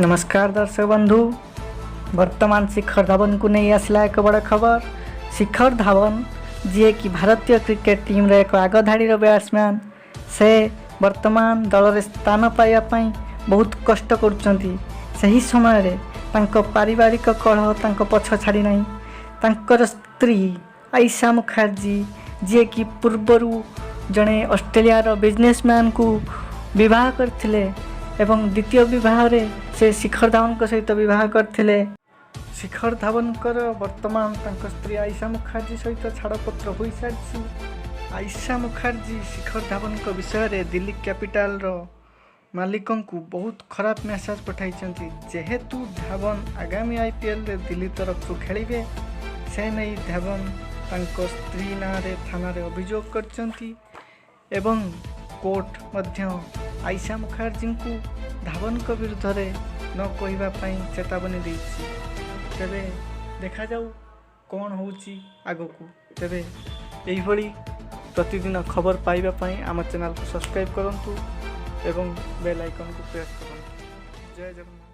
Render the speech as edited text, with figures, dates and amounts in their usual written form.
ନମସ୍କାର ଦର୍ଶକ ବନ୍ଧୁ। ବର୍ତ୍ତମାନ ଶିଖର ଧାୱନକୁ ନେଇ ଆସିଲା ଏକ ବଡ଼ ଖବର। ଶିଖର ଧାୱନ, ଯିଏକି ଭାରତୀୟ କ୍ରିକେଟ ଟିମ୍ର ଏକ ଆଗଧାଡ଼ିର ବ୍ୟାଟ୍ସମ୍ୟାନ୍, ସେ ବର୍ତ୍ତମାନ ଦଳରେ ସ୍ଥାନ ପାଇବା ପାଇଁ ବହୁତ କଷ୍ଟ କରୁଛନ୍ତି। ସେହି ସମୟରେ ତାଙ୍କ ପାରିବାରିକ କଳହ ତାଙ୍କ ପଛ ଛାଡ଼ି ନାହିଁ। ତାଙ୍କର ସ୍ତ୍ରୀ ଆଇସା ମୁଖାର୍ଜୀ, ଯିଏକି ପୂର୍ବରୁ ଜଣେ ଅଷ୍ଟ୍ରେଲିଆର ବିଜନେସମ୍ୟାନକୁ ବିବାହ କରିଥିଲେ ଏବଂ ଦ୍ୱିତୀୟ ବିବାହରେ ସେ ଶିଖର ଧାୱନଙ୍କ ସହିତ ବିବାହ କରିଥିଲେ। ଶିଖର ଧାୱନଙ୍କର ବର୍ତ୍ତମାନ ତାଙ୍କ ସ୍ତ୍ରୀ ଆଇସା ମୁଖାର୍ଜୀ ସହିତ ଛାଡ଼ପତ୍ର ହୋଇସାରିଛି। ଆଇସା ମୁଖାର୍ଜୀ ଶିଖର ଧାୱନଙ୍କ ବିଷୟରେ ଦିଲ୍ଲୀ କ୍ୟାପିଟାଲର ମାଲିକଙ୍କୁ ବହୁତ ଖରାପ ମେସେଜ ପଠାଇଛନ୍ତି। ଯେହେତୁ ଧାୱନ ଆଗାମୀ ଆଇପିଏଲରେ ଦିଲ୍ଲୀ ତରଫରୁ ଖେଳିବେ, ସେ ନେଇ ଧାୱନ ତାଙ୍କ ସ୍ତ୍ରୀ ନାଁରେ ଥାନାରେ ଅଭିଯୋଗ କରିଛନ୍ତି ଏବଂ କୋର୍ଟ ମଧ୍ୟ ଆଇସା ମୁଖାର୍ଜୀଙ୍କୁ ଧାୱନଙ୍କ ବିରୁଦ୍ଧରେ ନ କହିବା ପାଇଁ ଚେତାବନୀ ଦେଇଛି। ତେବେ ଦେଖାଯାଉ କ'ଣ ହେଉଛି ଆଗକୁ। ତେବେ ଏହିଭଳି ପ୍ରତିଦିନ ଖବର ପାଇବା ପାଇଁ ଆମ ଚ୍ୟାନେଲକୁ ସବସ୍କ୍ରାଇବ୍ କରନ୍ତୁ ଏବଂ ବେଲ୍ ଆଇକନ୍କୁ ପ୍ରେସ୍ କରନ୍ତୁ। ଜୟ ଜଗନ୍ନାଥ।